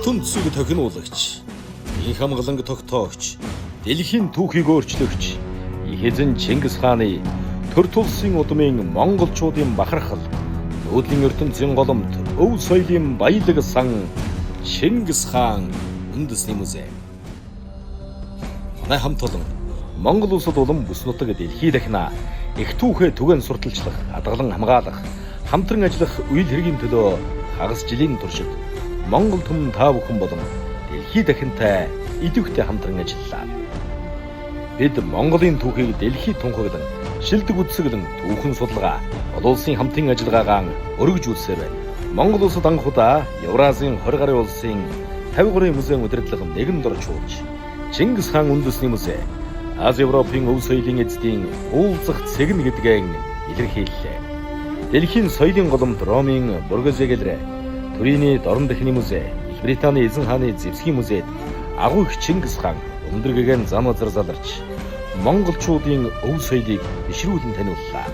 Ертөнцийг тохинуулагч, инх хамгланг тогтоогч, дэлхийн түүхийг өөрчлөгч их эзэн Чингис хааны төр тулсын удмын монголчуудын бахархал, нүүдлийн ертөнцийн голомт, өв соёлын баялаг сан Чингис хаан үндэсний музей. Манай хамт олон Монгол улсад улам бүс нутаг дэлхий дахина их түүхээ түгээн сурталчлах, хадгалан хамгаалах, хамтран ажиллах үйл хэргийн төлөө хагас жилийн туршид Монгол түмэн та бүхэн болон дэлхий дахинтай идэвхтэй хамтран ажиллалаа. Бид Монголын түүхийг дэлхийд тунхаглан, шилдэг үзэсгэлэн түүхэн судалгаа, олон улсын хамтын ажиллагаагаа өргөжүүлсээр байна. Монгол улсад анх удаа Евразийн 20 гаруй улсын 53 музейн удирдлага нэгэн доржуулж, Чингис хаан үндэсний музей Ази Европын өв соёлын эздийн уулзах цэгнэ гэдгээ илэрхийллээ. Дэлхийн соёлын голомт Ромын Боргозе галерей, Турины Дорн дахины музей, Их Британий эзэн хааны зэвсгийн музейд агуу их Чингис хаан өндөр гэгээн зам газар заларч монголчуудын өв соёлыг бишрүүлэн таниуллаа.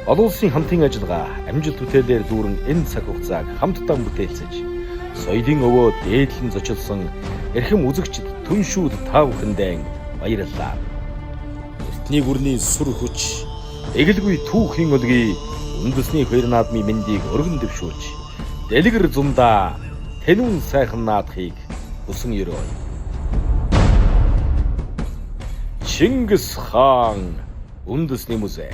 Олон улсын хамтын ажиллагаа амжилт бүтээлээр дүүрэн энэ цаг хугацааг хамтдаа бүтээлцэж, соёлын өвөө дээдлэн зочилсон эрхэм үзэгчид түншүүд та бүхэндээ баярлалаа. Эртний гүрний сүр хүч, эгэлгүй түүхийн өлгий үндэсний хоёр наадмын мэндийг өргөн дэвшүүлж, дэлгэр зундаа тэнүүн сайхан наадахыг хүсэн ерөөе. Чингис хаан үндэсний музей.